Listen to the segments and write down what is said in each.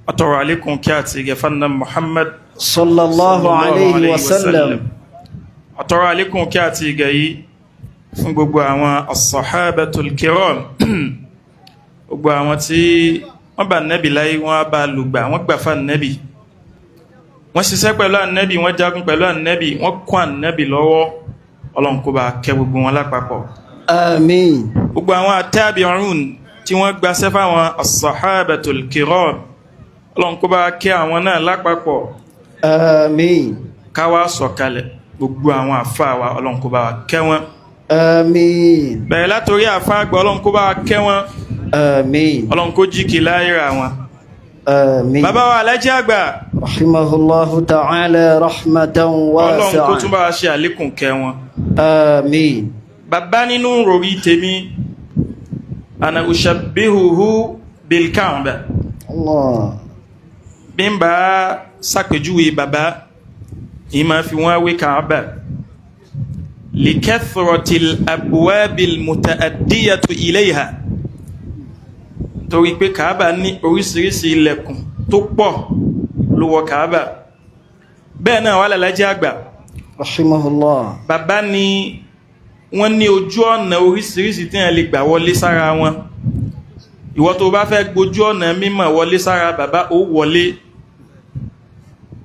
Atọrọ àlékún kí àti gẹ̀fánà Muhammad sallallahu alayhi wa sallam. Atọrọ àlékún kí àti ìgẹ̀ yìí fún gbogbo àwọn as-sahabatul kiram, gbogbo àwọn tí wọ́n bá nẹ́bì láyé, wọ́n bá lùgbà, wọ́n gbà fún nẹ́bì, wọ́n ṣiṣẹ́ pẹ̀lú ànẹ́bì, wọ́n jagun pẹ̀lú ànẹ́bì, wọ́n kún ànẹ́bì lọ́wọ́. Ọlọ́run kó bá kẹ́ gbogbo wọn lápapọ̀. Àmín. Gbogbo àwọn tabi'un tí wọ́n gbaṣẹ́ fáwọn as-sahabatul kiram, Ọlọ́run kó bá kẹ́ àwọn náà lápapọ̀. Àmín. Káwá sọ̀kalẹ̀ gbogbo àwọn àfáà wa, Ọlọ́run kó bá wa kẹ́ wọn. Àmín. Bẹ̀rẹ̀ látorí àfáà àgbà, Ọlọ́run kó bá wa kẹ́ wọn. Àmín. Ọlọ́run kó jí kí láyé wọn. Àmín. Bàbá wa Alájí àgbà, rahimahullahu ta'ala rahmatan Ọlọ́run kó tún wasi'a. bá wa ṣe àlékún kẹ́ wọn. Àmín. Bàbá nínú ròrí tèmi, ana ushabbihuhu bil Ka'ba. Allah. Bí n bá ṣàpèjúwe bàbá, yìí máa fi wọ́n wé Ka'ba, likathratil abwabil muta'addiyatu ilayha, torí pé Ka'ba ní oríṣiríṣi ilẹ̀kùn tó pọ̀ ló wọ Ka'ba. Bẹ́ẹ̀ náà wà l'Alájí àgbà. Rahimahullah. Bàbá ni wọ́n ní ojú ọ̀nà oríṣiríṣi tí wọ́n lè gbà wọlé sára wọn. Ìwọ tó bá fẹ́ gbójú ọ̀nà mímọ̀ wọlé sára bàbá, ó wọlé.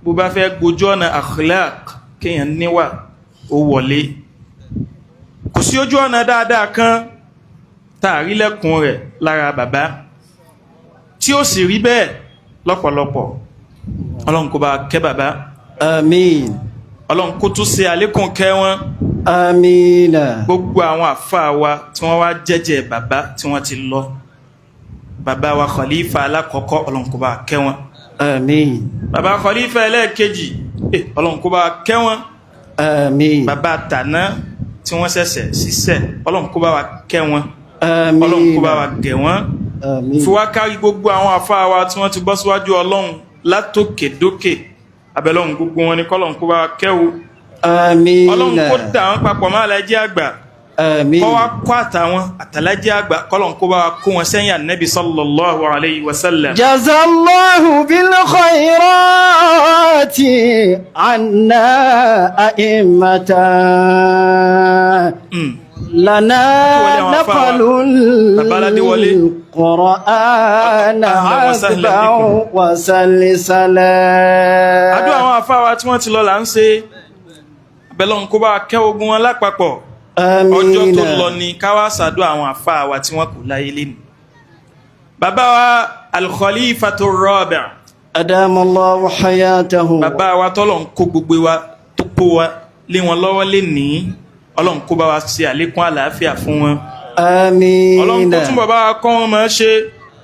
Bó bá fẹ́ gbójú ọ̀nà akhlaq, kéèyàn níwà, ó wọlé. Kò sí ojú ọ̀nà dáadáa kan tá a rí lẹ́kùn rẹ̀ lára bàbá tí ó sì rí bẹ́ẹ̀ lọ́pọ̀lọpọ̀. Ọlọ́run kó bá kẹ́ bàbá. Àmín. Ọlọ́run kó tún ṣe àlékún kẹ́ wọn. Àmín. Gbogbo àwọn àfáà wa tí wọ́n wá jẹ́jẹ́ bàbá tí wọ́n ti lọ, bàbá wa khalifa alákọ̀ọ́kọ́, Ọlọ́run kó bá kẹ́ wọn. Àmín. Bàbá khalifa ẹlẹ́ẹ̀kejì, Ọlọ́run kó bá kẹ́ wọn. Àmín. Bàbá tàná tí wọ́n ṣẹ̀ṣẹ̀ ṣiṣẹ́, Ọlọ́run kó bá wa kẹ́ wọn. Àmín. Ọlọ́run kó bá wa gẹ̀ wọ́n. Àmín. Fi wá kárí gbogbo àwọn àfáà wa tí wọ́n ti bọ́ síwájú Ọlọ́run látòkè dókè abẹ́lọ́run, gbogbo wọn ni kọ́lọ́run kó bá wa kẹ́ o. Àmín. Ọlọ́run kó dà wọ́n papọ̀ mọ́ Alájí àgbà. Àmín. Kọ́ wa kó àtàwọn àtàlájí àgbà, kọ́lọ́run kó bá wa kó wọn sẹ́yìn ànábì sallallahu alayhi wa sallam. جزى الله بالخيرات عنا أئمة لنا Wọlé àwọn afáwa. نقل Bàbá Aládéwọlé. القرآن أهلا وسهلا عذبا بكم. وسلسلا. Àdúrà àwọn àfáà tí wọ́n ti lọ là ń ṣe. Abẹ́lọ́run kó bá wa kẹ́ ogun wọn lápapọ̀. Ọjọ́ tó lọ ni káwá ṣàdúrà àwọn àfáà wa tí wọ́n kù láyé lẹ́nu. Bàbá wa al-Khalifatu Rabi' أدام الله حياته. Bàbá wa tọ́lọ̀ ń kó gbogbo wa tó kó wa lé wọn lọ́wọ́ lé ní, Ọlọ́run kó bá wa ṣe àlékún àlàáfíà fún wọn. آمين. Ọlọ́run kó túnbọ̀ bá wa kọ́ wọn máa ṣe.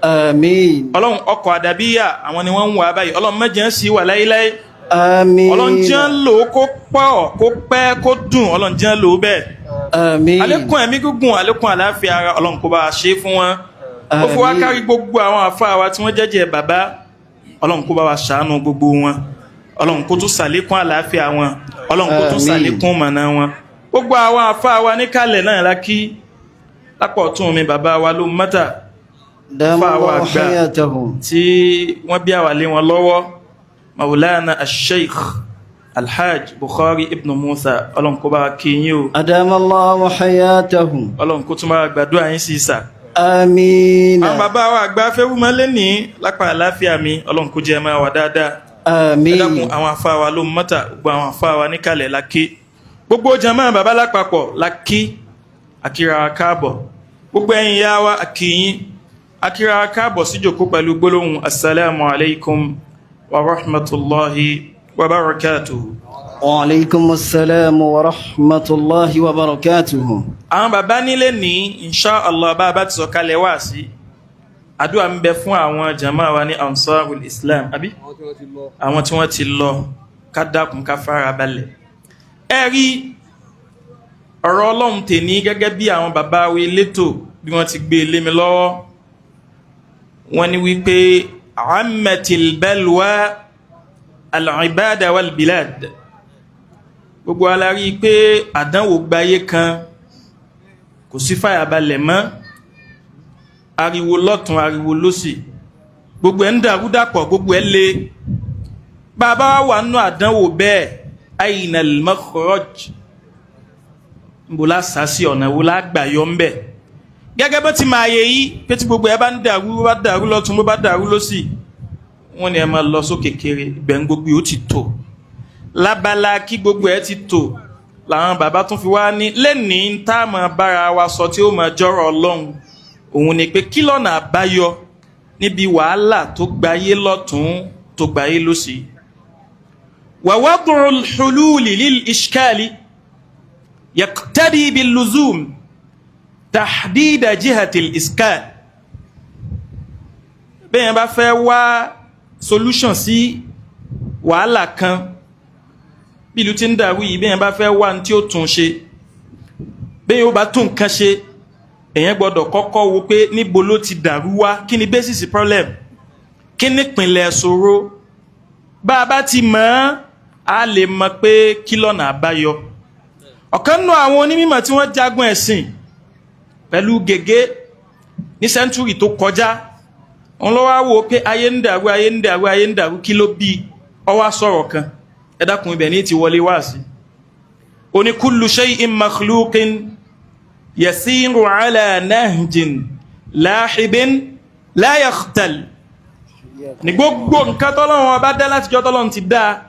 آمين. Ọlọ́run, ọkọ̀ àdàbíyà àwọn ni wọ́n ń wà báyìí, Ọlọ́run má jẹ́ ń sì wà láéláé. آمين. Ọlọ́run jẹ́ ń lò ó kó pọ̀, kó pẹ́, kó dùn. Ọlọ́run jẹ́ ń lò ó bẹ́ẹ̀. آمين. Àlékún ẹ̀mí gígùn, àlékún àlàáfíà ara, Ọlọ́run kó bá wa ṣe fún wọn. Ó fi wá Àmín. kárí gbogbo àwọn àfáà wa tí wọ́n jẹ́jẹ́ bàbá. Ọlọ́run kó bá wa ṣàánú gbogbo wọn. Ọlọ́run kó tún ṣàlékún àlàáfíà wọn. Ọlọ́run kó tún Àmín. ṣàlékún mọ̀nà wọn. Gbogbo àwọn àfáà wa níkàlẹ̀ náà la kí. Lápò ọ̀tún mi, bàbá wa ló mọ́tà أدام àfáà wa الله àgbà حياته. tí wọ́n bí àwà lé wọn lọ́wọ́, Maulana Asheikh Alhaj Bukhari Ibn Musa, Ọlọ́run kó bá wa kí yín o. أدام الله حياته. Ọlọ́run kó tún bá wa gbàdúrà yín sí ìsà. آمين. Àwọn bàbá wa àgbà fẹ́rùmọ́ lẹ́ni lápá àláfíà mi, Ọlọ́run kó jẹ́ máa wà dáadáa. Ẹ dákun, آمين. àwọn afá wa ló mọ́tà, gbogbo àwọn afá wa níkàlẹ̀ la kí. Gbogbo jàmáà bàbá lápapọ̀ la kí, akíra wa káàbọ̀. Gbogbo ẹ̀yin ìyá wa, akíyín, akíra wa káàbọ̀ síjòkó pẹ̀lú gbólóhùn assalamu alaikum wa rahmatulahi wa barakatuhu. وعليكم السلام ورحمة الله وبركاته. Àwọn bàbá nílé ní insha Allah, bá a bá ti sọ̀kalẹ̀ wá sí àdúrà ń bẹ fún àwọn jàmáà wa ní Ansarul Islam, àbí àwọn tí wọ́n ti lọ, ká dákun, ká fara balẹ̀. Ẹ rí ọ̀rọ̀ Ọlọ́run tèní gẹ́gẹ́ bí àwọn bàbá wa elétò bí wọ́n ti gbé e lé mi lọ́wọ́. Wọ́n ní wípé ammatil balwa al-ibada wal bilad. Gbogbo alárí pé àdánwò gbayé kan, kò sí fàyàbalẹ̀ mọ́, ariwo lọ́tún, ariwo lósì. Gbogbo ẹ̀ ń dàrú dàpọ̀, gbogbo ẹ̀ le. Bàbá wà nínú àdánwò bẹ́ẹ̀, ayna al-makhraj, níbo la sá sí, ọ̀nà wo la gbà yọ ń bẹ̀? Gẹ́gẹ́ bó ti máa yẹ yí pé tí gbogbo ẹ bá ń dàrú, bó bá dàrú lọ́tún, bó bá dàrú lọ́sì, wọ́n ní ẹ máa lọ sókè kéré, ibẹ̀ ń gbogbo yóò ti tò. Lábala kí gbogbo ẹ ti tò làwọn bàbá tún fi wá ní lẹ́nìí tá a máa bára wa sọ tí ó máa jọ́rọ̀ Ọlọ́run, òun ni pé kí lọ́nà àbáyọ níbi wàhálà tó gbayé lọ́tún, tó gbayé lọ́sì. Wa wad'ul hululi lil ishkali yaqtadi bil luzum tahdida jihatil iskal. Bẹ́ẹ̀ bá fẹ́ wá solution sí wàhálà kan, bí ìlú tí ń dàrú yìí, bẹ́ẹ̀ bá fẹ́ wá ní tí ó tún ṣe, bẹ́ẹ̀ ó bá tún nǹkan ṣe, èyàn gbọ́dọ̀ kọ́kọ́ wo pé níbo ló ti dàrú wá, kí ni basis problem, kí ni ìpìlẹ̀ ṣòro. Bá a bá ti mọ̀ ọ́n, a lè mọ̀ pé kí lọ́nà àbáyọ. Ọ̀kan nínú àwọn onímọ̀ tí wọ́n jagun ẹ̀sìn pẹ̀lú gègé ní century tó kọjá, òun ló wá wò pé ayé ń dàrú, ayé ń dàrú, ayé ń dàrú, kí ló bí? Ó wá sọ̀rọ̀ kan. Ẹ dákun, ibẹ̀ ní ti wọlé wá sí. Ó ní kullu shay'in makhluqin yasiru ala nahjin lahibin la yakhtal. Ní gbogbo nǹkan tọ́lọ́run Ọba dá látijọ́ tọ́lọ́run ti dá,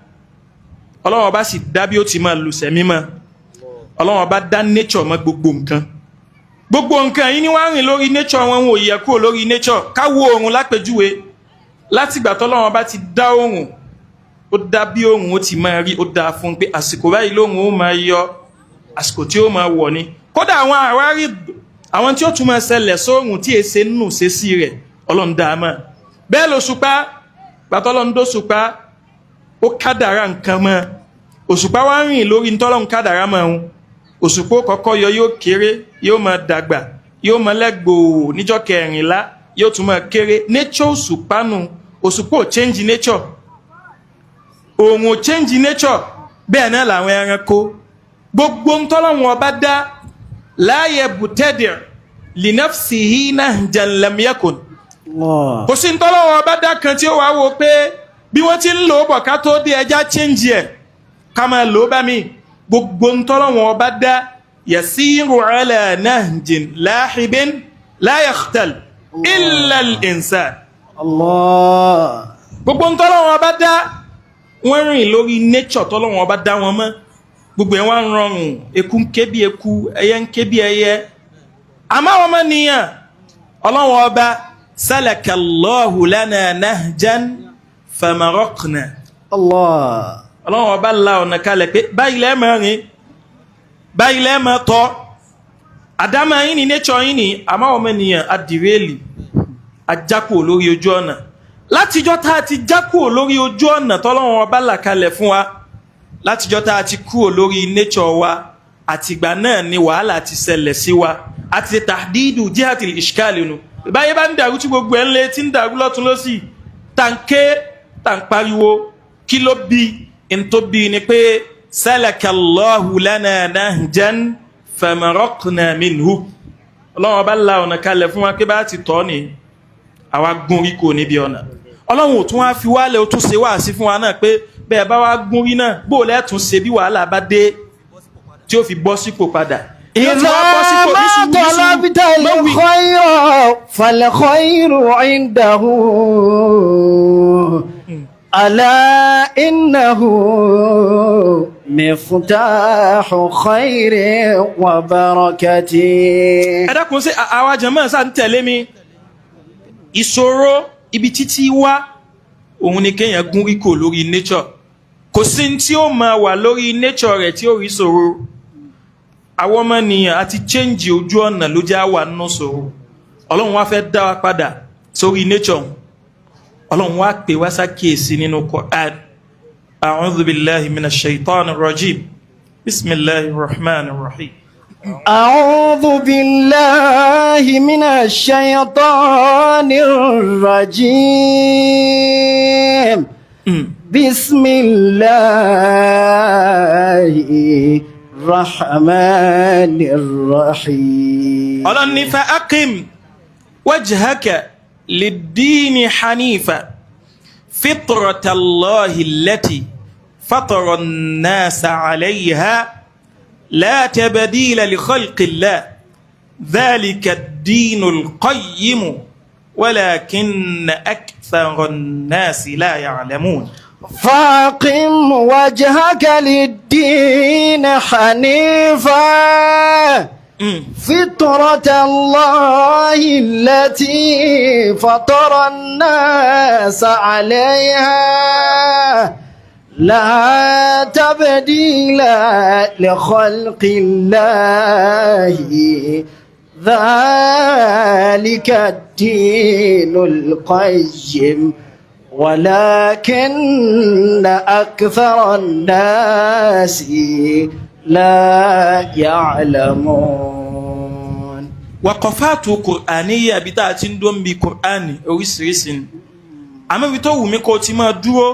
Ọlọ́run Ọba sì dá bí ó ti máa lùsẹ̀ mímọ́. Ọlọ́run Ọba dá nature mọ́ gbogbo nǹkan. Gbogbo nǹkan yìí ni wọ́n rìn lórí nature wọn, ò yẹ kúrò lórí nature. Ká wo oòrùn lápèjúwe. Látìgbà tọ́lọ́run Ọba ti dá oòrùn, ó dá bí oòrùn ó ti máa rí, ó dá fún pé àsìkò báyìí lóòrùn ó máa yọ, àsìkò tí ó máa wọ̀ ni. Kódà àwọn àwárí, àwọn tí ó tún máa ṣẹlẹ̀ sóòrùn tí èsè nù ṣe sí rẹ̀, Ọlọ́run dá a mọ̀ bẹ́ẹ̀. Lòṣùpá, gbàtọ́lọ́run dóṣùpá, ó kádàrá nǹkan mọ́. Òṣùpá wá ń rìn lórí ntọ́lọ́run kádàrá mọ́ òun. Òṣùpá ó kọ́kọ́ yọ, yóò kéré, yóò máa dàgbà, yóò máa lẹ́gbòó, níjọ́ 14 yóò tún máa kéré. Nature òṣùpá nu. Òṣùpá ò change nature, òun ò change nature. Bẹ́ẹ̀ náà làwọn ẹranko, gbogbo ntọ́lọ́run Ọba dá, la yabtadi' li nafsihi nahjan lam yakun. Allah. Kò sí ntọ́lọ́run Ọba dá kan tí ó wàá wo pé bí wọ́n ti ń lò ó bọ̀ ká tó dé, ẹja change ẹ̀, ká máa lò ó bá mi. Gbogbo ntọ́lọ́run Ọba dá, yasiru ala nahjin lahibin la yakhtal illa al-insan. Allah. Gbogbo ntọ́lọ́run Ọba dá, wọ́n rìn lórí nature tọ́lọ́run Ọba dá wọn mọ́. Gbogbo ẹ̀ wọ́n rọrùn, eku ń ké bí eku, ẹyẹ ń ké bí ẹyẹ. Àmọ́ àwọn ọmọnìyàn, Ọlọ́run Ọba salaka Allahu lana nahjan famaraqna. Allah. Ọlọ́run Ọba la ọ̀nà kalẹ̀ pé báyìí lẹ́ẹ̀ máa rìn, báyìí lẹ́ẹ̀ máa tọ́, àdámà yín ni, nature yín ni. Àmọ́ àwọn ọmọnìyàn adìrẹ́lì, ajákò lórí ojú ọ̀nà. Látijọ́ tá a ti jákò lórí ojú ọ̀nà tọ́lọ́run Ọba là kalẹ̀ fún wa, látijọ́ tá a ti kúrò lórí nature wa, àtìgbà náà ni wàhálà ti ṣẹlẹ̀ sí wa. Àti tahdidu jihatil ishkali nu. Báyé bá ń dàrú, tí gbogbo ẹ̀ ń lé, tí ń dàrú lọ́tún lọ́sì, tá ń ké, tá ń pariwo, kí ló bí? N tó bí ni pé salakallahu lana nahjan famaraqna minhu. Ọlọ́run Ọba la ọ̀nà kalẹ̀ fún wa pé bá ti tọ́ ni, àwa gún rí kò níbi ọ̀nà. Ọlọ́run ò tún wá fi wálẹ̀, ó tún ṣe wáàsí fún wa náà pé bẹ́ẹ̀ bá wá gún rí náà, bó lẹ́ẹ̀tún ṣe bí wàhálà bá dé tí ó fi bọ́ sípò padà. Yóò tún wá bọ́ إذا sípò ما ní sùúrù, ní sùúrù. طلبت Mọ́ wí. الخير فالخير عنده ألا إنه مفتاح خير وبركة. Ẹ dákun, sí àwa jàmáà sáà ń tẹ̀lé mi? Ìṣòro ibi títí wá, òun ni kéèyàn gún rí kò lórí nature. Kò sí ní tí ó máa wà lórí nature rẹ̀ tí ó rí ṣòro. Àwọn ọmọnìyàn àti change ojú ọ̀nà ló jẹ́ àwà nínú ṣòro. Ọlọ́run wá fẹ́ dá wa padà sórí nature. Ọlọ́run wá pè wá sákìyèsí nínú Quran. A'udhu billahi minash shaitanir rajim, bismillahir rahmanir rahim. أعوذ بالله من الشيطان الرجيم. بسم الله الرحمن الرحيم. Ọlọ́run ní fa aqim wajhaka. lid-dini hanifa fitratallahi allati fatara an-nasa 'alayha la tabdila li khalqillah dhalika ad-dinul qayyim walakinna akthara an-nasi la ya'lamun. فاقم وجهك للدين حنيفا فطرة الله التي فطر الناس عليها لا تبديل لخلق الله ذلك الدين القيم ولكن أكثر الناس لا يعلمون. Wàkọ̀fàtù kùránìyà bí tá a ti ń dó ń bi kùránì oríṣiríṣi ni, àmọ́ ibi tó wù mí kó o ti máa dúró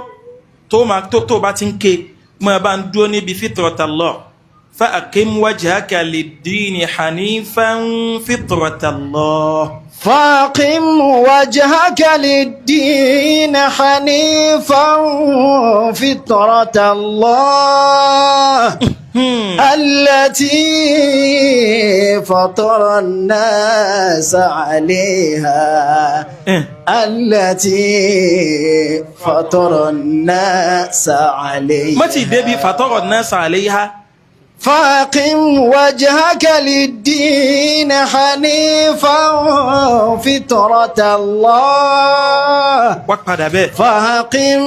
tó máa tó bá ti ń ké máa bá ń dúró níbi fitratallah fa aqim wajhaka lid-dini hanifan fitratallah. فاقم وجهك للدين حنيفا فطرة الله التي فطر الناس عليها التي فطر الناس عليها. Má ti débi fatara an-nasa alayha. فاقم وجهك للدين حنيفا فطرة الله. Wá padà bẹ́ẹ̀. فاقم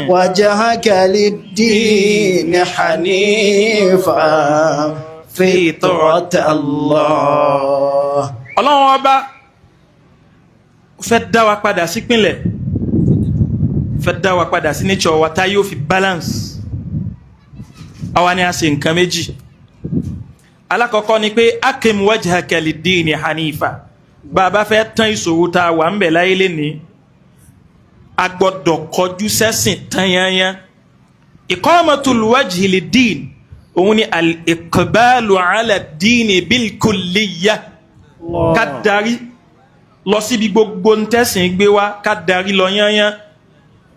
وجهك للدين حنيفا فطرة الله. Ọlọ́run ọba fẹ́ dá wa padà sípìnlẹ̀, fẹ́ dá wa padà sí nature wa tá yóò fi balance. Àwa ni a ṣe nǹkan méjì. Alákọ̀ọ́kọ́ ni pé akim wajhaka lid-dini hanifa. Bàbá fẹ́ tán ìṣòro tá a wà ń bẹ̀ láyé lénìí, a gbọ́dọ̀ kọjú sẹ́sìn tán yányán. Iqamatul wajhi lid-din òun ni al-iqbalu ala ad-dini bil-kulliyah, ká darí lọ síbi gbogbo ntẹ́sìn gbé wá, ká darí lọ yányán.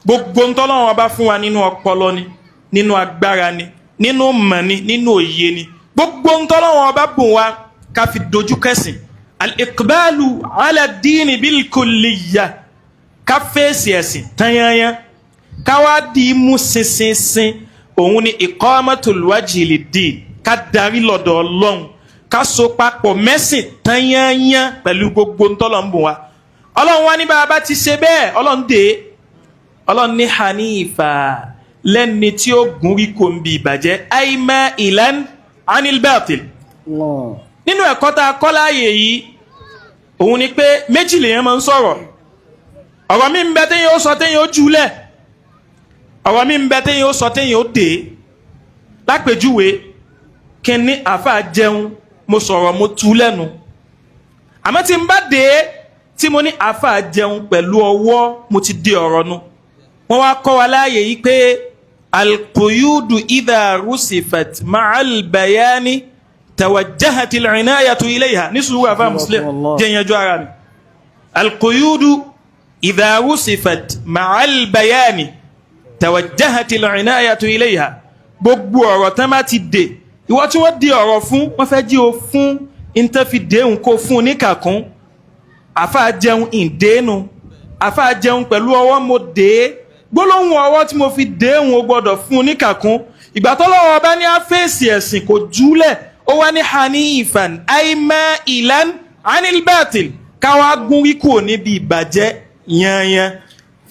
Gbogbo ntọ́lọ́wọ́n bá fún wa nínú ọpọlọ ni, nínú agbára ni, nínú mọ̀ ni, nínú òye ni, gbogbo ntọ́lọ́wọ́n bá bùn wa ká fi dojú kẹsìn. Al-iqbalu ala ad-dini bil-kulliyah, ká fèsì ẹ̀sìn tányányán, ká wá di mú sinsinsin, òun ni iqamatul wajhi lid-din, ká darí lọ́dọ̀ Ọlọ́run, ká so papọ̀ mẹ́sìn tányányán pẹ̀lú gbogbo ntọ́lọ̀ ń bùn wa. Ọlọ́run wa ní bá a bá ti ṣe bẹ́ẹ̀, Ọlọ́run dé, Ọlọ́run ní hanifa, lẹ́ni tí ó gún rí kò ń bi ìbàjẹ́, ayma ilan anil batil. Nínú ẹ̀kọ́ tá a kọ́ láàyè yìí òun ni pé méjì lèèyàn máa ń sọ̀rọ̀. Ọ̀rọ̀ mi ń bẹ téèyàn ó sọ téèyàn ó júlẹ̀, ọ̀rọ̀ mi ń bẹ téèyàn ó sọ téèyàn ó dé. Lápèjúwe, kí n ní àáfàá jẹun, mo sọ̀rọ̀, mo tú lẹ́nu. Àmọ́ tí n bá dé tí mo ní àáfàá jẹun pẹ̀lú ọwọ́, mo ti dé ọ̀rọ̀ nu. Wọ́n wá kọ́ wa láàyè yìí pé alquyudu idha rusifat ma'al bayani tawajjahat al-inayatu ilayha. Ní sùúrù, àfa Muslim, jẹ́ yanjú ara mi. Alquyudu idha rusifat ma'al bayani tawajjahat al-inayatu ilayha. Gbogbo ọ̀rọ̀ tán bá ti dè, ìwọ tí wọ́n di ọ̀rọ̀ fún, wọ́n fẹ́ jí o fún ìntẹ́fi déhùn kó fún oníkàkún. Àfa jẹun ìdénu, àfa jẹun pẹ̀lú ọwọ́, mo dé gbólóhùn ọwọ́ tí mo fi déhùn, o gbọ́dọ̀ fún oníkàkún. Ìgbà tó lọ́wọ́ ọba ní àfẹ́sì ẹ̀sìn kò júlẹ̀, ó wá ní hanifan aima ilan anil batil, káwá gún rí kúrò níbi ìbàjẹ́ yanyan.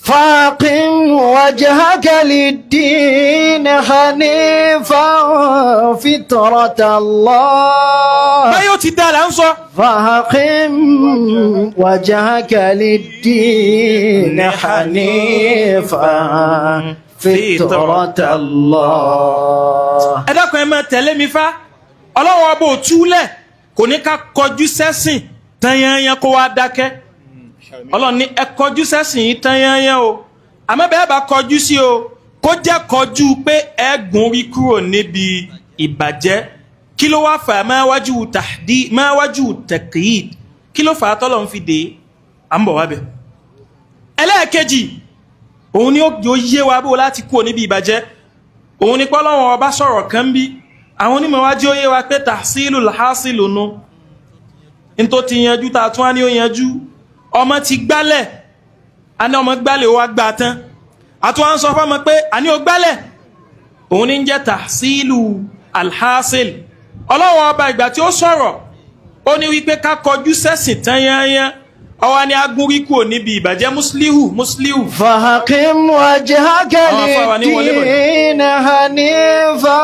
فاقم وجهك للدين حنيفا فطرة الله. Báyọ̀ ti dá là ń sọ. فاقم وجهك للدين حنيفا فطرة الله. Ẹ dákun, ẹ máa tẹ̀lé mi fa. Ọlọ́wọ́ ọba ò túlẹ̀, kò ní ká kọjú sẹ́sìn tanyanyan kó wá dákẹ́. Ọlọ́run ní ẹ kọjú sẹ́sìn yìí tanyanyan o, àmọ́ bẹ́ẹ̀ bá kọjú sí o, kó jẹ́ kọjú pé ẹ gùn rí kúrò níbi ìbàjẹ́. Kí ló wá fà? Máa wájú tàdí, máa wájú taqyid. Kí ló fà á tọ́lọ̀ ń fi dé? À ń bọ̀ wábẹ̀. Ẹlẹ́ẹ̀kejì, òun ni ó yé wa bó láti kúrò níbi ìbàjẹ́. Òun ni pọ́lọ́wọ́n ọba sọ̀rọ̀ kan bí àwọn onímọ̀ wá jí ó yé wa pé tahsilul hasilu nu ní tó ti yanjú ta tún á ní ó yanjú. Ọmọ ti gbálẹ̀, a ní ọmọ gbálẹ̀, ó wá gbà tán, a tún wá ń sọ fọ́mọ pé a ní ó gbálẹ̀. Òun ní ń jẹ́ tahsilu alhasil. Ọlọ́wọ́n ọba, ìgbà tí ó sọ̀rọ̀, ó ní wípé ká kọjú sẹ́sìn tán yányán, ọwá ní agúnrí kúrò níbi ìbàjẹ́. Muslihu, muslihu. فأقم وجهك Àwọn afáwa ní wọlé bọ̀. للدين حنيفا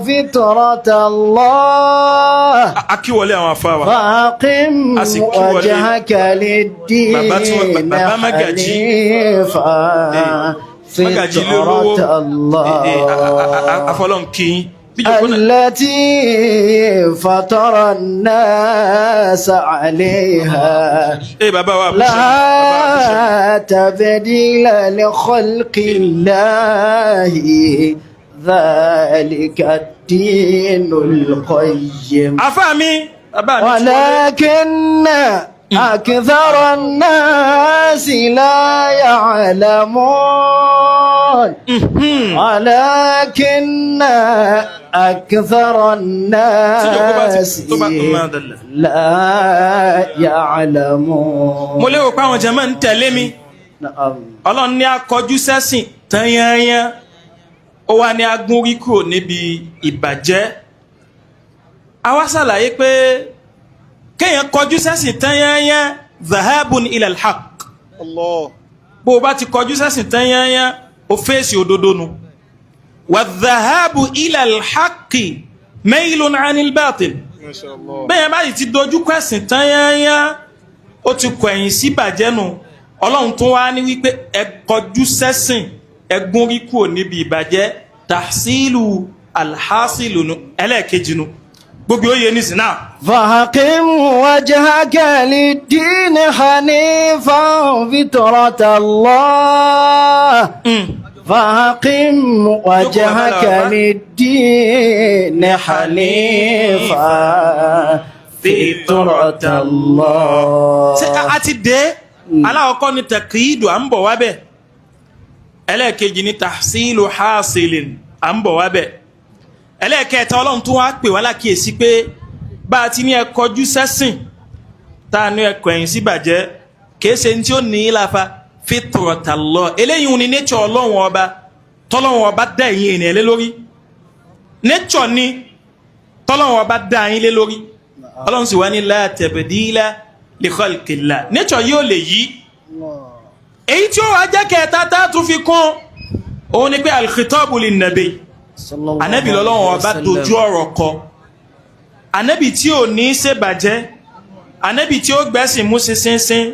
فطرة الله. Akíwọlé àwọn afáwa. فأقم A sì kí wọlé. وجهك للدين Bàbá tí wọ́n- bàbá Mágàjí. حنيفا Mágàjí ilé olówó. فطرة الله Afọlọ́n kí bí jòkó náà. التي فطر الناس عليها. Ee, bàbá wa Àbúṣe, bàbá wa Àbúṣe. لا تبديل لخلق الله، ذلك الدين القيم. Afá mi, bàbá mi ti wọlé. ولكن أكثر الناس لا يعلمون. ولكن أكثر الناس tó bá tó máa dẹ̀lẹ̀. لا يعلمون. Mo lérò pé àwọn jàmáà ń tẹ̀lé mi. نعم. Ọlọ́run ní akọjú sẹ́sìn tán yányán, ó wá ní agúnrí kúrò níbi ìbàjẹ́. A wá ṣàlàyé pé kéèyàn kọjú sẹ́sìn tán yányán, zahabun ilal haq. Allah. Bó o bá ti kọjú sẹ́sìn tán yányán, ó fèsì òdodo nu. Wà zahabu ilal haqi mailun anil batil. Masha Allah. Bẹ́ẹ̀ báyìí ti dojú kọ ẹ̀sìn tán yányán, ó ti kọ ẹ̀yìn sí ìbàjẹ́ nu. Ọlọ́run tún wá ní wípé ẹ kọjú sẹ́sìn, ẹ gúnrí kúrò níbi ìbàjẹ́. Tahsilu alhasilu nu, ẹlẹ́ẹ̀kejì nu. Gbogbo ó yé nísìn náà. فأقم وجهك للدين حنيفا فطرة الله. فأقم وجهك للدين حنيفا فطرة الله. Ṣé a ti dé? Aláwọ̀kọ́ ni tẹ̀kídù, à ń bọ̀ wábẹ̀. Ẹlẹ́ẹ̀kejì ni tahsilu hasilin, à ń bọ̀ wábẹ̀. Ẹlẹ́ẹ̀kẹta, ọlọ́run tún wá pè wá lákìyèsí pé bá a ti ní ẹ kọjú sẹ́sìn, tá a ní ẹ kọ̀yìn sí bàjẹ́, kìí ṣe ní tí ó ní í láfa. Fitratallah, eléyìí ni nature ọlọ́run ọba tọ́lọ́run ọba dá ẹ̀yin ènìyàn lé lórí. Nature ni tọ́lọ́run ọba dá yín lé lórí. Ọlọ́run sì wá ní la tabdila li khalqillah, nature yóò lè yí. Èyí tí ó wá jẹ́ kẹta tá a tún fi kún òun ni pé al-khitabu lin-nabi, anabi lọ́lọ́run ọba dojú ọ̀rọ̀ kọ. Anabi tí ò ní ṣe bàjẹ́, anabi tí ó gbẹ́sìn mú ṣinṣin,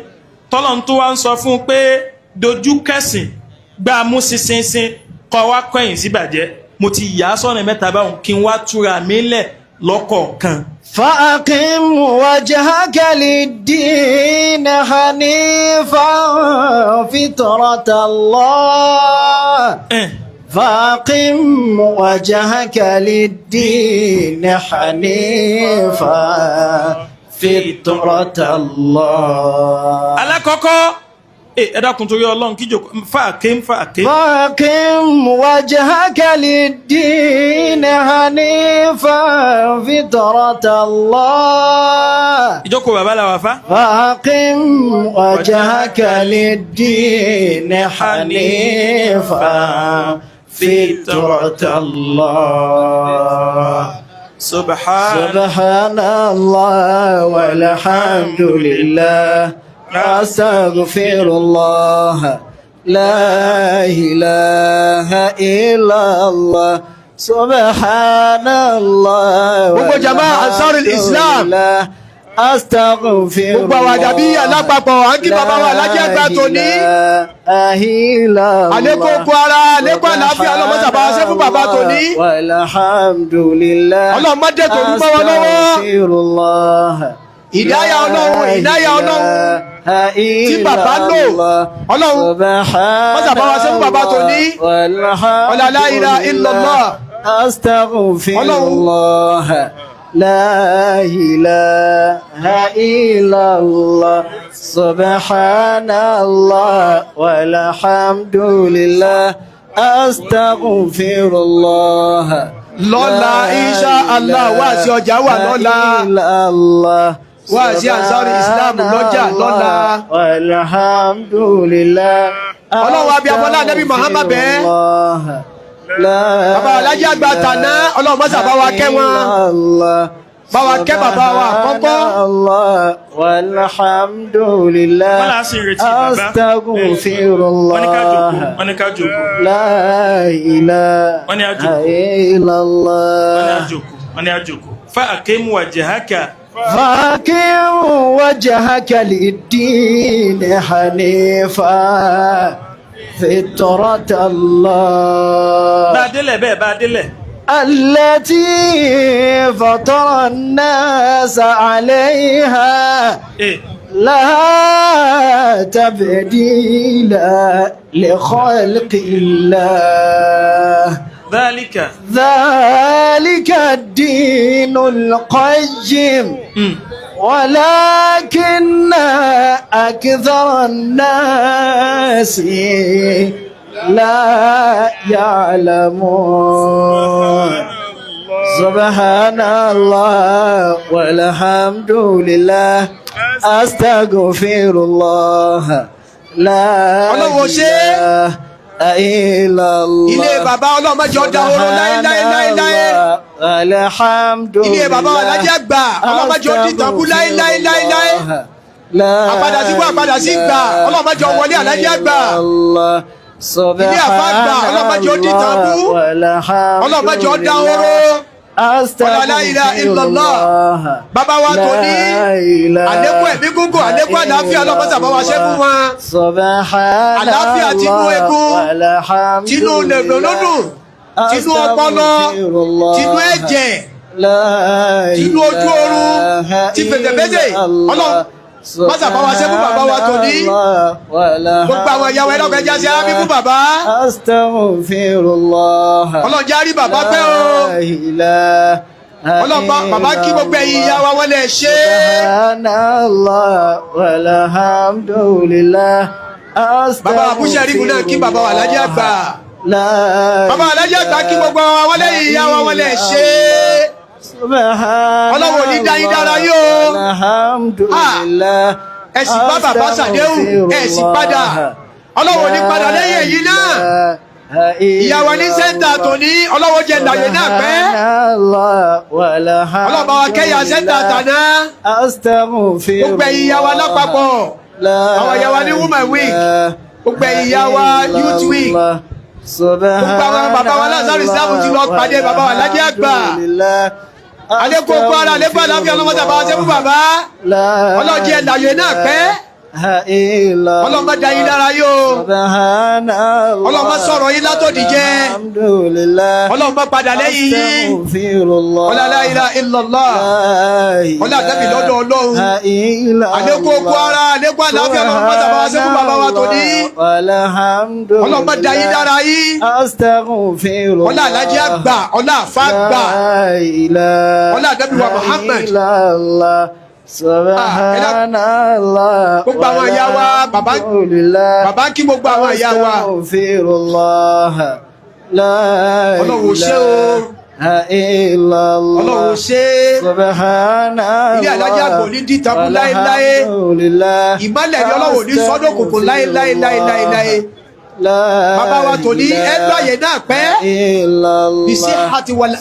tọ́lọ́n tó wá ń sọ fún un pé dojú kẹsìn gbá mú ṣinṣin, kọ́ wá kọ́yìn sí bàjẹ́. Mo ti yà á sọ́nà mẹ́ta báwọn, kí n wá túra mi lẹ̀ lọ́kọ̀ọ̀kan. فأقم وجهك للدين حنيفا فطرة الله. فأقم وجهك للدين حنيفا فطرة الله. Alákọ̀ọ́kọ́, ẹ dákun torí Ọlọ́run, kí jòkó fàáké fàáké. فأقم وجهك للدين حنيفا فطرة الله. Ìjókòó bàbá la wà fá. فأقم وجهك للدين حنيفا فطرة الله. Subhan. سبحان الله والحمد لله، أستغفر الله، لا إله إلا الله، سبحان الله. Gbogbo jama Ansarul Islam. لله، أستغفر Gbogbo àwọn àdàbíyà lápapọ̀, à ń kí bàbá wa Alhaji àgbà tòní. Àlékún okun ara, àlékún àlàáfíà, Ọlọ́run mọ́sà bá wa ṣe fún bàbá tòní. Walhamdulillah. Ọlọ́run má dẹ̀ tòun mọ́ wa lọ́wọ́. Astaghfirullah. Ìdáyà Ọlọ́run, ìdáyà Ọlọ́run tí bàbá lò, Ọlọ́run mọ́sà bá wa ṣe fún bàbá tòní. Ọlá la ilaha illallah. Astaghfirullah. لا إله إلا الله سبحان الله والحمد لله أستغفر الله. Lọ́la, insha Allah, wá sí ọjà wà lọ́la. إلا الله. Wá sí Ansarul Islam lọ́jà lọ́la. Alhamdulillah. Ọlọ́run àbí Abọ́lá Ànábì Muhammad bẹ́ẹ̀. Bàbá Alájí àgbà tàná, Ọlọ́run mọ́sà bá wa kẹ́ wọn. Bá wa kẹ́ bàbá wa àkọ́kọ́. Walhamdulillah. Wọ́n là á sì retí bàbá. Astaghfirullah. Wọ́n ní ká jókòó, wọ́n ní ká jókòó. La ilaha Wọ́n ní á jókòó. Wọ́n ní á illallah. jókòó, wọ́n ní á jókòó. Fa aqim wajhaka. فاقم وجهك للدين حنيفا فطرة الله Bá a délẹ̀ bẹ́ẹ̀, bá a délẹ̀. التي فطر الناس عليها Ee, لا تبديل لخلق الله. Dhalika. ذلك الدين القيم ولكن أكثر الناس لا يعلمون. سبحان الله والحمد لله أستغفر الله لا Ọlọ́run ó ṣe é. إله إلا الله. Ilé bàbá, Ọlọ́run má jẹ́ ó dahoro láéláéláéláé. Alhamdulillah. Ilé bàbá wa Alájí àgbà, Ọlọ́run má jẹ́ ó dìtàn bú láéláéláéláé. Àpadà sí wá, àpadà sí gbà, Ọlọ́run má jẹ́ ó wọlé Alájí àgbà. Ilé àfá àgbà, Ọlọ́run má jẹ́ ó dìtàn bú. Ọlọ́run má jẹ́ ó dahoro. Wala la ilaha illallah. Bàbá wa tó ní àlékún ẹ̀mí gígùn, àlékún àlàáfíà, Ọlọ́run má ṣàbá wa ṣe fún wọn. Àlàáfíà tinú egun, tinú lòlódùn, tinú ọpọlọ, tinú ẹ̀jẹ̀, tinú ojú oorun, ti fètèfètè. Ọlọ́run má ṣàbá wa ṣe fún bàbá wa tó ní. Gbogbo àwọn ìyàwó ẹlọ́gbẹ́ jẹ́ ṣe ámì fún bàbá. Astaghfirullah. Ọlọ́run jẹ́ á rí bàbá pẹ́ o. La ilaha Ọlọ́run bàbá kí gbogbo ẹ̀yin ìyá wa wọlé ṣe. Subhanallah walhamdulillah. Bàbá Àbúṣe Rígun náà kí bàbá wa Alájí àgbà. La Bàbá Alájí àgbà kí gbogbo wa wọlé ìyá wa wọlé ṣe. Ọlọ́run ò ní dá yín dára yín o. Alhamdulillah. Ẹ sì bá bàbá ṣàdéhùn, ẹ sì padà. Ọlọ́run ò ní padà lẹ́yìn èyí náà. Ìyá wa ní center tòní, Ọlọ́run jẹ́ ìdàgbé náà pẹ́. Ọlọ́run bá wa kẹ́yà center tàná. Gbogbo ẹ̀yin ìyá wa lápapọ̀. Àwọn ìyá wa ní Women Week. Gbogbo ẹ̀yin ìyá wa Youth Week. Gbogbo àwọn bàbá wa Lazarus Islam ti lọ pàdé bàbá wa Alájí àgbà. Àlékún okun ara, àlékún àlàáfíà, Ọlọ́run bá wa ṣe fún bàbá. Ọlọ́run jẹ́ ìdàgbé náà pẹ́. Ọlọ́run má da yín lára yín o. Ọlọ́run má sọ̀rọ̀ yín látòdì jẹ́. Ọlọ́run má padà lẹ́yìn yín. Ọlá la ilaha illallah. Ọlá àtẹ́bí lọ́dọ̀ Ọlọ́run. Àlékún okun ara, àlékún àlàáfíà, Ọlọ́run má sábà wá sí fún bàbá wa tòní. Ọlọ́run má da yín lára yín. Ọlá Alájí àgbà, ọlá àfá àgbà. Ọlá àtẹ́bí wa Muhammad. Subhanallah. Gbogbo àwọn ìyá wa, bàbá kí gbogbo àwọn ìyá wa. Astaghfirullah. La Ọlọ́run ò ṣé o. ilaha illallah. Ọlọ́run ò ṣé. Subhanallah. Ilé Alájí àgbà ò ní dìtàkùn láéláé. Walhamdulillah. Ìmọ́lẹ̀ ni Ọlọ́run ò ní sọ́dọ̀ kòkò láéláé láéláé. La Bàbá wa tòní ẹgbẹ́ àyè náà pẹ́. illallah. Bisihhati wal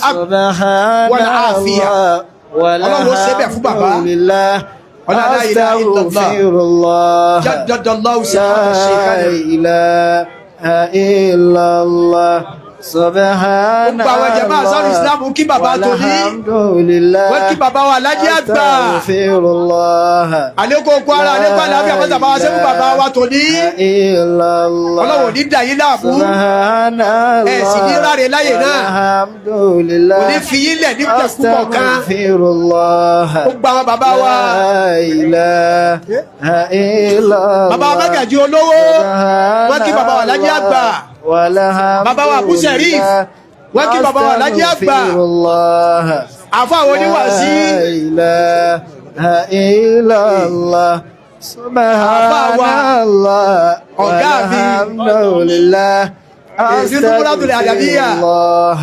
wal afiya. Ọlọ́run ó ṣe bẹ́ẹ̀ fún bàbá. Alhamdulillah. Ọlá la ilaha illallah. Astaghfirullah. Jaddadallahu sihhata La shaykhana. ilaha illallah. Subhanallah. Gbogbo àwọn jàmáà Ansarul Islam kí bàbá tòní. Walhamdulillah. Wọ́n kí bàbá wa Alájí àgbà. Astaghfirullah. Àlékún okun ara, àlékún àlàáfíà, mọ́sà bá wa ṣe fún bàbá wa tòní. Illallah. Ọlọ́run ò ní dà yín láàmú. Subhanallah. Ẹ sì ní ráre láyè náà. Alhamdulillah. Kò ní fi yín lẹ̀ ní pẹ̀kúpọ̀ kan. Astaghfirullah. Gbogbo àwọn bàbá wa. La ilaha illallah. Bàbá wa Mágàjí olówó. Wọ́n kí bàbá wa Alájí àgbà. Bàbá wa Abu Sherif. Wọ́n kí bàbá wa Alájí àgbà. Àfáà oníwàásí. La ilaha illallah. Subhanallah. Ọ̀gá mi. Walhamdulillah. Èyí tó múra tó lè àdàbíyà. Astaghfirullah.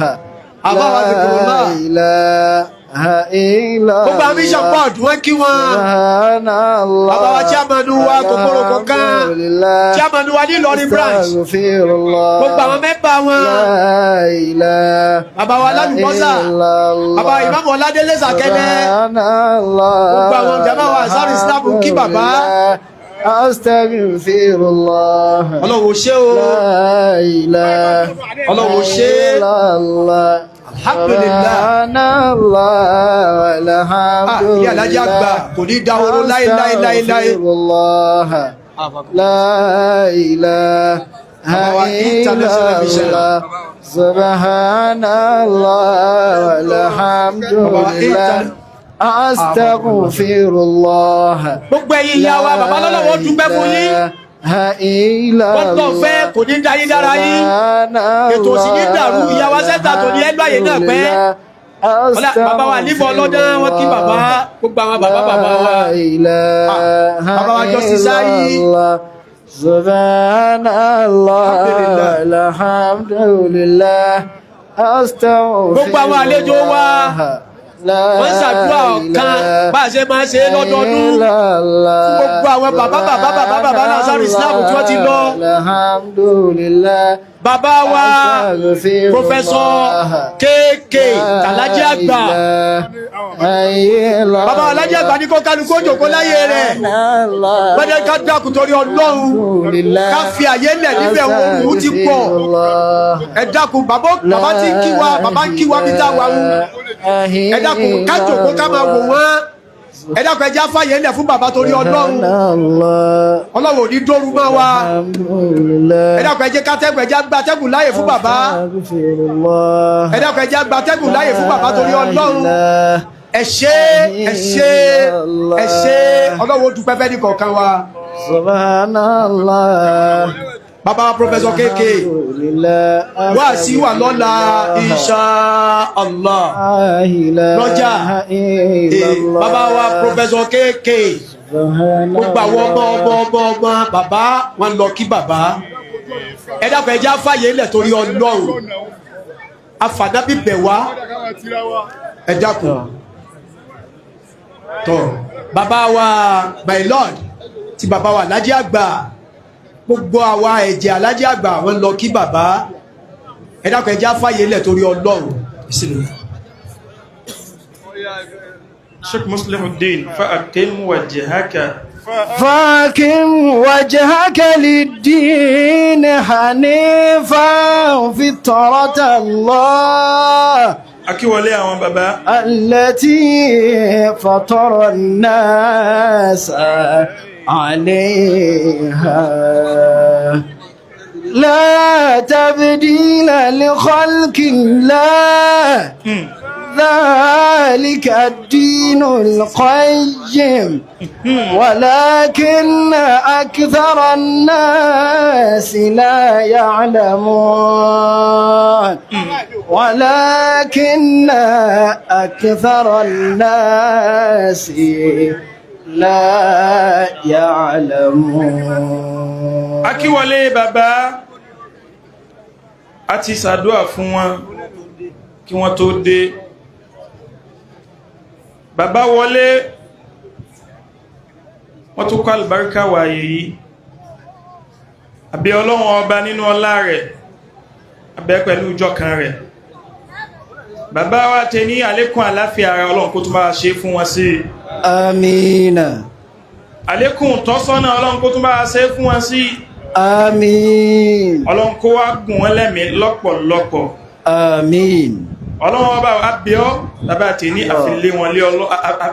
Àfáà wa ti kúrò náà. La ilaha illallah. Gbogbo àwọn mission board wọ́n kí wọn. Subhanallah. Bàbá wa chairman wa kòkòrò kan. Alhamdulillah. Chairman wa ní Ìlọrin branch. Astaghfirullah. Gbogbo àwọn mẹ́mbà wọn. La ilaha Bàbá wa lálùbọ́sà. illallah. Bàbá ìmáàmù Ọládélé Sàkẹ́lẹ́. Subhanallah. Gbogbo àwọn jàmáà wa Ansar Islam kí bàbá. Astaghfirullah. Ọlọ́run ò ṣé o. La ilaha Ọlọ́run ò ṣé. illallah. Alhamdulillah. Subhanallah. Ah, ilé alájí àgbà kò ní dahoro láéláéláéláé. Astaghfirullah. La ilaha Bàbá wa international vision. illallah. Subhanallah. Walhamdulillah. Astaghfirullah. Gbogbo ẹ̀yin ìyá wa bàbá lọ́lọ́wọ́ dúpẹ́ fún yín. Wọ́n tọ̀ fẹ́ kò ní da yín dára yín. Ètò òsì ní dàrú, ìyá wa sẹ́ńtà tó ní ẹgbẹ́ àyè náà pẹ́. Ọlá bàbá wa nífọ̀ ọlọ́dán wọ́n kí bàbá gbogbo àwọn bàbá bàbá wa. Ah, bàbá wa Justice Ayi. Subhanallah. Alhamdulillah. Alhamdulillah. Astaghfirullah. Gbogbo àwọn àlejò wa, wọ́n ń ṣàdúrà ọ̀kan bá a ṣe máa ń ṣe é lọ́dọọdún. Fún gbogbo àwọn bàbá bàbá bàbá bàbá náà sáré Islam tí wọ́n ti lọ. Alhamdulillah. Bàbá wa Professor KK Alhaji Àgbà. Bàbá Alhaji Àgbà ní kó kálukú ó jókòó láyé rẹ̀. Gbọ́dọ̀ ká dákun torí Ọlọ́run. Ká fi àyè lẹ̀ níbẹ̀ òun ti pọ̀. Ẹ dákun bàbá bàbá tí ń kí wa bàbá ń kí wa bí tá a wà ń. Ẹ dákun ká jókòó ká máa wò wọ́n. Ẹ dákun ẹ jẹ́ á fàyè lẹ̀ fún bàbá torí Ọlọ́run. Ọlọ́run ò ní dóoru mọ́ wa. Ẹ dákun ẹ jẹ́ ká tẹ́gùn ẹ jẹ́ á gba tẹ́gùn láàyè fún bàbá. Ẹ dákun ẹ jẹ́ á gba tẹ́gùn láàyè fún bàbá torí Ọlọ́run. Ẹ ṣé ẹ ṣé ẹ ṣé Ọlọ́run ó dúpẹ́ fẹ́ ní kọ̀ọ̀kan wa. Subhanallah. Bàbá wa Professor KK wá sí wà lọ́la insha Allah. Lọ́jà. Bàbá wa Professor KK gbogbo àwọn ọmọ ọmọ ọmọ ọmọ bàbá wọn lọ kí bàbá. Ẹ dákun ẹ jẹ́ á fàyè lẹ̀ torí Ọlọ́run. Afànábì bẹ̀ wá. Ẹ dákun. Tọ́ bàbá wa my lord ti bàbá wa Alhaji Àgbà gbogbo àwa ẹ̀jẹ̀ Alhaji Àgbà wọn lọ kí bàbá. Ẹ dákun ẹ jẹ́ á fàyè lẹ̀ torí Ọlọ́run. Bismillah. Sheikh Muslihuddin فأقم وجهك فاكم وجهك للدين حنيفا فطرة الله Akíwọlé àwọn bàbá. التي فطر الناس عليها لا تبديل لخلق الله ذلك الدين القيم ولكن أكثر الناس لا يعلمون ولكن أكثر الناس لا يعلمون Akíwọlé bàbá a ti ṣàdúà fún wọn kí wọ́n tó dé. Bàbá wọlé wọ́n tún kọ́ àlùbáríkà wàyè yìí. Àbí Ọlọ́run ọba nínú ọlá rẹ̀ abẹ́ pẹ̀lú ìjọ kan rẹ̀. Bàbá wa tẹ ní àlékún àláfíà ara Ọlọ́run kó tún bá ṣe fún wọn sí. آمين Àlékún tọ́sọ́nà Ọlọ́run kó tún bá ṣe fún wọn sí. آمين Ọlọ́run kó wá gùn wọ́n lẹ́mìí lọ́pọ̀lọpọ̀. آمين Ọlọ́run ọba abíọ́ bàbá tẹ ní àfilé wọn lé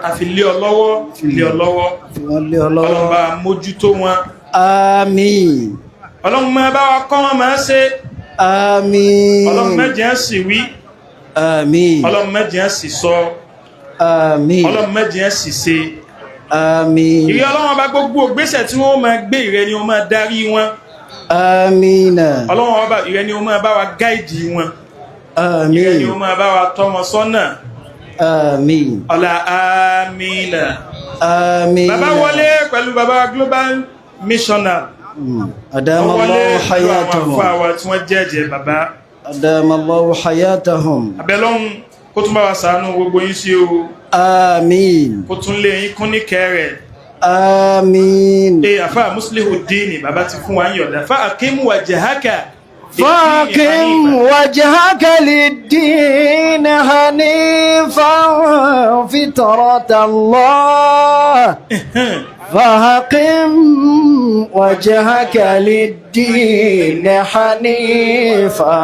àfilé ọlọ́wọ́ lé ọlọ́wọ́. Fi wọ́n lé ọ Ọlọ́run lọ́wọ́. bá mójútó wọn. آمين Ọlọ́run máa bá wa kọ́ wọn máa ṣe. آمين Ọlọ́run má jẹ́ sì wí. آمين Ọlọ́run má jẹ́ sì sọ. آمين Ọlọ́run má jẹ́ sì ṣe. آمين Ìrẹ́ Ọlọ́run ọba gbogbo ìgbésẹ̀ tí wọ́n máa gbé ìrẹ́ ni wọ́n máa darí wọn. آمين Ọlọ́run ọba ìrẹ́ ni wọ́n máa bá wa gáìdì wọn. Ìrẹ́ ni آمين wọ́n máa bá wa tọ́ wọn sọ́nà. Àmín. Ọ̀la amina. Àmín. Bàbá wọlé pẹ̀lú bàbá global missioner. Adama Wọ́n wọlé Allahu pẹ̀lú àwọn hayatahum. àfáà wa tí wọ́n jẹ́jẹ́ bàbá. Adama Allahu hayatahum. Abẹ́lọ́hun kó tún bá wa ṣàánú gbogbo yín sí o. Àmín. Kó tún lé yín kún ní kẹrẹ̀. Àmín. Ee àfáà Muslihuddin bàbá ti fún wa ń yọ̀dá. Fa aqim wajhaka. فاقم وجهك للدين حنيفا فطرة الله فاقم وجهك للدين حنيفا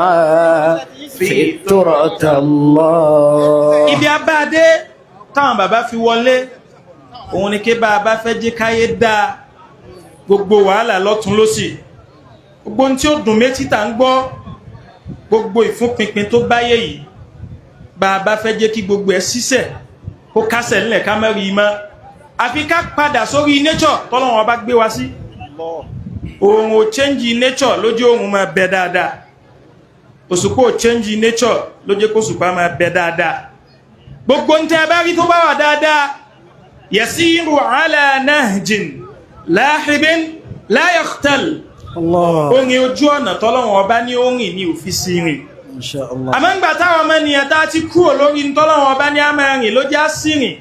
فطرة الله Ibi abáadé táwọn bàbá fi wọlé òun ni kí bá a bá fẹ́ jẹ́ káyé dáa, gbogbo wàhálà lọ́tún lósì, gbogbo ohun tí ó dùn méjì tá ń gbọ́, gbogbo ìfúnpinpin tó báyé yìí, bá a bá fẹ́ jẹ́ kí gbogbo ẹ̀ ṣiṣẹ́ kó kásẹ̀ ńlẹ̀ ká má rí i mọ́, àfi ká padà sórí nature tọ́lọ́wọ́n bá gbé wa sí. Òun ò change nature lójú òun máa bẹ dáadáa, òṣùpá ò change nature lójú kóṣùpá máa bẹ dáadáa. Gbogbo ń tẹ́ bá rí tó bá wà dáadáa, yasiru ala nahjin láhibin la yakhtal. الله Orin ojú ọ̀nà tọ́lọ́wọ́n ọba ní orin ní òfin sí rìn. ما شاء الله. Àmọ́ ń gbà táwọn ọmọ ènìyàn tá a ti kúrò lórí tọ́lọ́wọ́n ọba ní a máa rìn ló já sí rìn,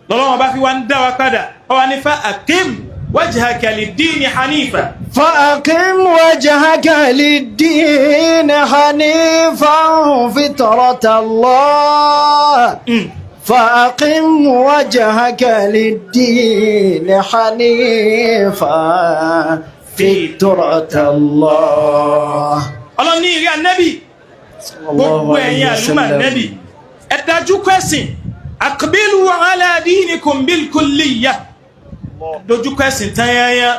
lọ́lọ́wọ́n ọba fi wá ń dá wa padà. Ọwọ́ ní fa aqim wajhaka lid-dini hanifa. فأقم وجهك للدين حنيفا فطرة الله فأقم وجهك للدين حنيفا فطرة الله. Ọlọ́run ní ìrẹ́ ànẹ́bì, gbogbo ẹ̀yin àlùmọ̀ ànẹ́bì, ẹ dájú kẹ́sìn, aqbilu ala dinikum bil kulliyah, dojú kẹ́sìn tányányá.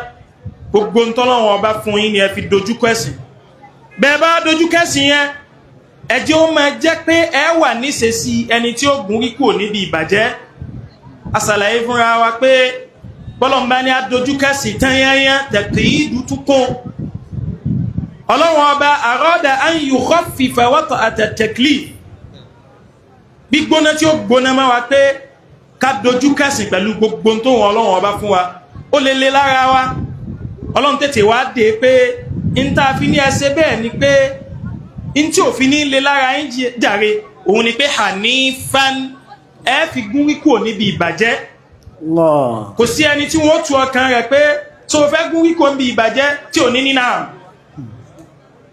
Gbogbo ntọ́lọ́wọ́n ọba fún yín ni ẹ fi dojú kẹ́sìn. Bẹ́ẹ̀ bá dojú kẹ́sìn yẹn, ẹ jẹ́ ó máa jẹ́ pé ẹ wà níṣesí ẹni tí ó gùn rí kúrò níbi ìbàjẹ́. Asàlàyé fúnra wa pé bọ́lọ̀mbá ní adojú kẹ́sìn tányányá, tẹ̀kì ìdútú kún ọlọ́wọ́n ọba arada an yukhaffifa wat'ata taklif, gbígbóná tí ó gbóná máa wa pé ká dojú kẹ́sìn pẹ̀lú gbogbo tó wọn ọlọ́wọ́n ọba fún wa, ó lè lé lára wa. Ọlọ́run tètè wá dé pé n tá a fi ní ẹsẹ̀ bẹ́ẹ̀ ni pé n tí òfin ní lé lára yín jàre, òun ni pé hanifan, ẹ fi gún wíkò níbi ìbàjẹ́. Allah. Kò sí ẹni tí wọ́n tu ọkàn rẹ̀ pé tó fẹ́ gún wíkò níbi ìbàjẹ́ tí ò ní ní náà.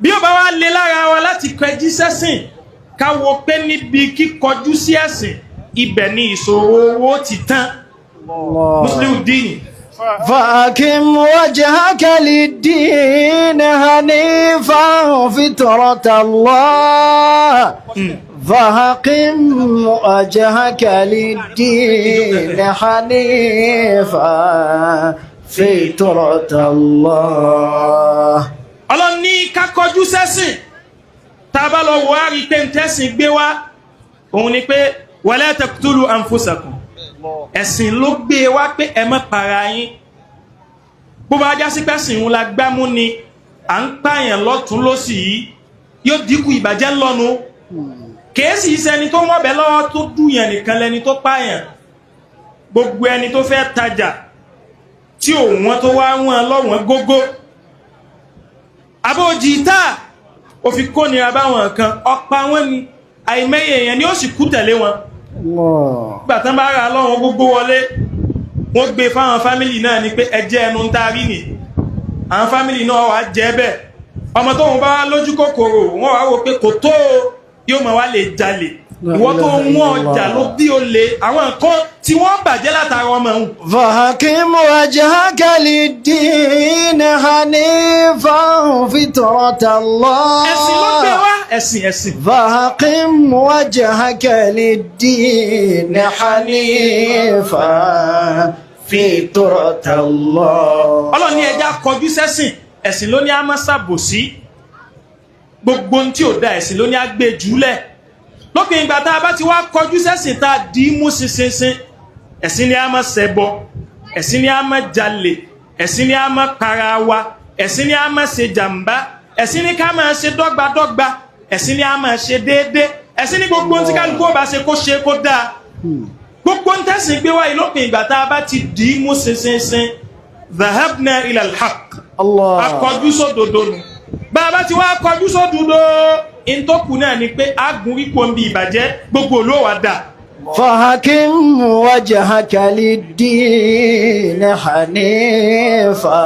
Bí ó bá wá lé lára wa láti kọjú sẹ́sìn, ká wo pé níbi kíkọjú sí ẹ̀sìn, ibẹ̀ ni ìṣòro owó ti tán. Allah. Muslihuddin. فأقم وجهك للدين حنيفا فطرة الله فأقم وجهك للدين حنيفا فطرة الله. Ọlọ́run ní ká kọjú sẹ́sìn. Tá a bá lọ wọ á rí pé ń tẹ́sìn gbé wá òun ni pé wala taqtulu anfusakum. Ẹ̀sìn ló gbé wá pé ẹ má para yín. Bó bá já sí pẹ́sìn òun la gbámú ni à ń pààyàn lọ́tún lọ́sì yìí, yóò dínkù ìbàjẹ́ ńlọ́nu. Kèésì iṣẹ́ ẹni tó mọ̀bẹ́ lọ́wọ́ tó dùyàn nìkan lẹni tó pààyàn. Gbogbo ẹni tó fẹ́ tajà tí òun tó wá wọn lọ́wọ́n gógó, àbójì tá ó fi kó nira báwọn kan, ọ̀pá wọn ni àìmọye èèyàn ni ó sì kú tẹ̀lé wọn. Allah. Gbà tán bá ra lọ́wọ́n gbogbo wọlé, wọ́n gbé fáwọn family náà ni pé ẹjẹ́ ẹnu ń tarí nì. Àwọn family náà wà jẹ́ bẹ́ẹ̀. Ọmọ tóun bá lójú kòkòrò, wọ́n wá wò pé kò tó o, yóò máa wá lè jalè. Ìwọ tó ń wọ́n ọjà ló bí o lè àwọn nǹkan tí wọ́n bàjẹ́ látara ọmọ òun. فأقم وجهك للدين حنيفا فطرة الله. Ẹ̀sìn ló gbé wá, ẹ̀sìn, ẹ̀sìn. فأقم وجهك للدين حنيفا فطرة الله. Ọlọ́run ní ẹja kọjú sẹ́sìn. Ẹ̀sìn ló ní a máa ṣàbòsí. Gbogbo ohun tí ò da, ẹ̀sìn ló ní a gbé jùlẹ̀. Lópin ìgbà tá a bá ti wá kọjú sẹ́sìn, tá a dì í mú ṣinṣinṣin, ẹ̀sìn ní a máa ṣẹbọ, ẹ̀sìn ní a máa jalè, ẹ̀sìn ní a máa para wa, ẹ̀sìn ní a máa ṣe jàǹbá, ẹ̀sìn ní ká máa ṣe dọ́gbadọ́gba, ẹ̀sìn ní a máa ṣe déédé. Ẹ̀sìn ní gbogbo tí kálukú ó bá ṣe kó ṣe kó dáa. Gbogbo ń tẹ̀sìn gbé wáyé lópin ìgbà tá a bá ti dì í mú ṣinṣinṣin, dhahabna ila al-haqq. Allah. Akọjú sódodo nù. Bá a bá ti wá kọjú sódodo, ìntòkù náà ni pé agun ipò ń bi ìbàjẹ́ gbogbo olówó wa dà. فحكم وجهك للدين حنيفا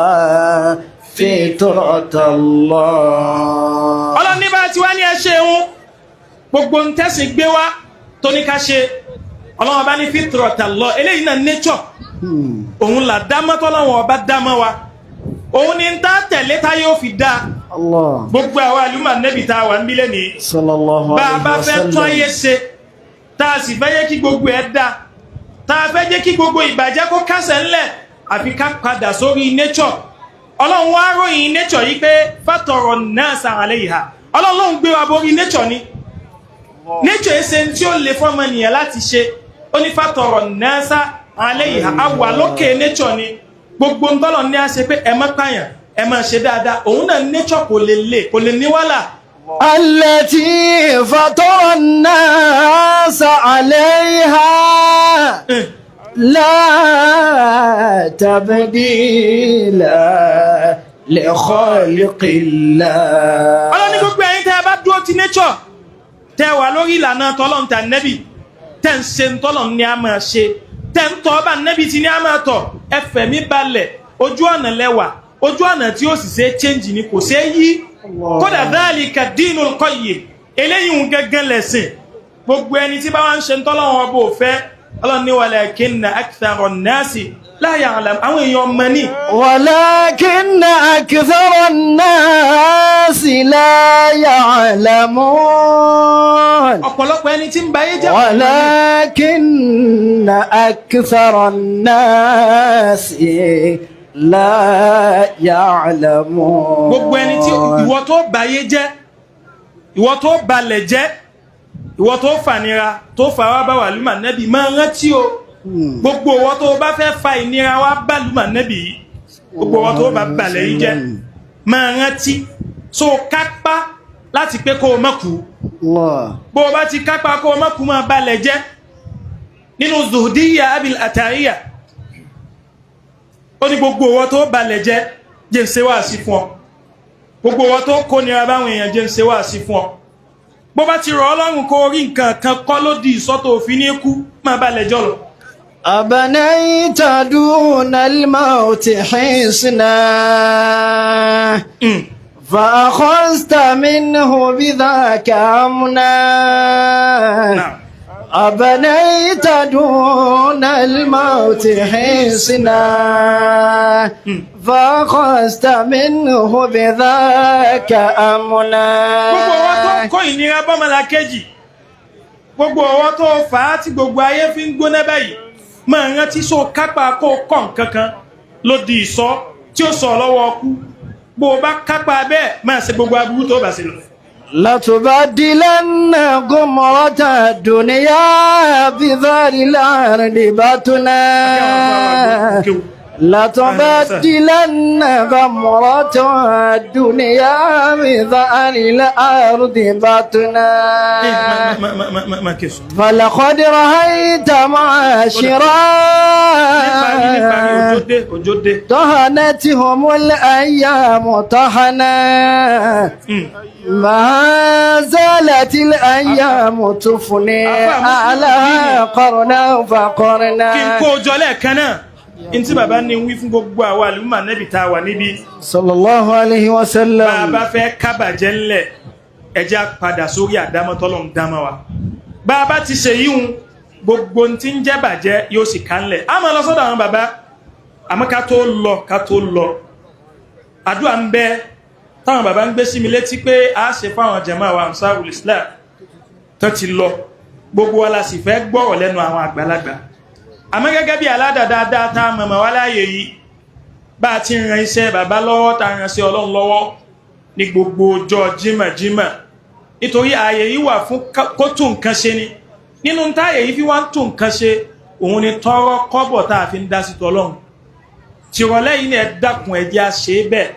فطرة الله. Ọlọ́run ní bá a ti wá ní ẹ ṣeun, gbogbo ń tẹ̀sìn gbé wá tó ní ká ṣe, Ọlọ́run bá ní fitrata Allah, eléyìí náà nature òun là dámọ́ tọ́lọ́run ọba dámọ́ wa, òun ni ń tá tẹ̀lé táyé ó fi dáa. Allah. Gbogbo àwa àlùmọ̀ nẹ́bì tá a wà ń bílẹ̀ nìyí, صلى الله bá a bá عليه fẹ́ tún ayé وسلم. ṣe, tá a sì fẹ́ yẹ kí gbogbo ẹ̀ dáa, tá a fẹ́ jẹ́ kí gbogbo ìbàjẹ́ kó kásẹ̀ ńlẹ̀, àfi ká padà sórí nature. Ọlọ́run wá ròyìn nature yìí pé fatọ̀rọ̀ náà sàrànlẹ̀ ìhà. Ọlọ́run ló ń gbé wa borí nature ni. Nature ẹ̀ ṣe tí ó le fọ́mọnìyàn láti ṣe. Ó ní fatọ̀rọ̀ náà sàrànlẹ̀ ìhà, a wà lókè nature ni. Gbogbo ń tọ́lọ̀ ní a ṣe pé ẹ má pààyàn, ẹ má ṣe dáadáa, òun náà nature kò lè lè kò lè ní wàhálà. التي فطر الناس عليها لا تبديل لخلق الله. Ọlọ́ni gbogbo ẹ̀yin tẹ́ ẹ bá dúró ti nature, tẹ́ wà lórí ìlànà tọ́lọ́n tà nẹ́bì, tẹ́ ń ṣe tọ́lọ́n ní a máa ṣe, tẹ́ ń tọ́ bá nẹ́bì tí ní a máa tọ̀, ẹ fẹ̀mí balẹ̀, ojú ọ̀nà lẹ́wà, ojú ọ̀nà tí ó sì ṣe change ni, kò ṣe yí kódà. Dhalika dinul qayyim, eléyìí ń gẹ́gẹ́ lẹ̀sìn. Gbogbo ẹni tí bá wá ń ṣe tọ́lọ́wọ́n ọbọ̀ òfẹ́, Ọlọ́run ní walakinna akthara nnasi la ya'lam, àwọn èèyàn mọ̀ ní. ولكن أكثر الناس لا يعلمون. Ọ̀pọ̀lọpọ̀ ẹni tí ń bayé jẹ́ ولكن أكثر الناس لا يعلمون. Gbogbo ẹni tí ìwọ tó bayé jẹ́, ìwọ tó balẹ̀ jẹ́, ìwọ tó fànira tó fà wá bá wà lùmà nẹ́bì, máa rántí o. Gbogbo ìwọ tó bá fẹ́ fa ìnira wá bá lùmà nẹ́bì yìí, gbogbo ìwọ tó bá balẹ̀ yìí jẹ́, máa rántí so kápá láti pé kó o má kú. Allah. Bó o bá ti kápá kó o má kú, máa balẹ̀ jẹ́. Nínú Zuhudiyya Abil Atariya, ó ní gbogbo ìwọ tó balẹ̀ jẹ́, jẹ́ ń ṣe wáàsí fún ọ. Gbogbo ìwọ tó kó nira báwọn èèyàn, jẹ́ ń ṣe wáàsí fún ọ. Bó bá ti rọ̀ ọ́ lọ́rùn kó rí nǹkan kan kọ́ lódì ìsọ́tò òfin ní kú, máa balẹ̀ jọ lọ. أبنيت دون الموت حصنا فأخذت منه بذاك أمنا. نعم. أبنيت دون الموت حصنا فأخذت منه بذاك أمنا. Gbogbo ọwọ́ tó ń kó ìnira bọ́mọlá kejì, gbogbo ọwọ́ tó fà á tí gbogbo ayé fi ń gbóná báyìí, máa rántí só kápá kó kọ́ nǹkan kan lódì ìsọ tí ó sọ lọ́wọ́ ọkú. Bó o bá kápá bẹ́ẹ̀, máa ṣe gbogbo aburú tó bá ṣe lọ. لتبدلن غمرة الدنيا بذار الأرض بطنا. لتبدلن غمرة الدنيا بذار الأرض بطنا. Má kí sùn. فلقد رأيت معاشرا Níparí níparí, òjò dé, òjò dé. طحنتهم الأيام طحنا، ما زالت الأيام تفني أعلاها قرنا فقرنا. Kí n kó o jọ lẹ́ẹ̀kan náà, n tí bàbá ní wí fún gbogbo àwa àlùmọ̀ nẹ́bì tá a wà níbí, صلى الله عليه bá a وسلم. bá fẹ́ kábàjẹ́ ńlẹ̀, ẹ jẹ́ á padà sórí àdámọ́ tọ́lọ́run dámọ́ wa. Bá a bá ti ṣe yíhun, gbogbo ohun tí ń jẹ́ bàjẹ́ yóò sì ká ńlẹ̀. A máa lọ sọ́dọ̀ àwọn bàbá, àmọ́ ká tó lọ, ká tó lọ, àdúrà ń bẹ táwọn bàbá ń gbé sí mi létí pé a ṣe fáwọn jàmáà wa Ansarul Islam tó ti lọ. Gbogbo wa la sì fẹ́ gbọ́rọ̀ lẹ́nu àwọn àgbàlagbà. Àmọ́ gẹ́gẹ́ bí aládàá dáadáa tá a mọ̀mọ́ wá láàyè yìí, bá a ti ń ran iṣẹ́ bàbá lọ́wọ́, tá a ran sí Ọlọ́run lọ́wọ́ ní gbogbo ọjọ́ jímọ̀jímọ̀, nítorí ààyè yìí wà fún kó tún nǹkan ṣe ni. Nínú táàyè yìí fi wá ń tún nǹkan ṣe, òun ni tọ́rọ́ kọ́bọ̀ tá a fi ń dá sí tọ́lọ́run. Tìrọ̀lẹ́ yìí ni ẹ dákun, ẹ jẹ́ á ṣe é bẹ́ẹ̀.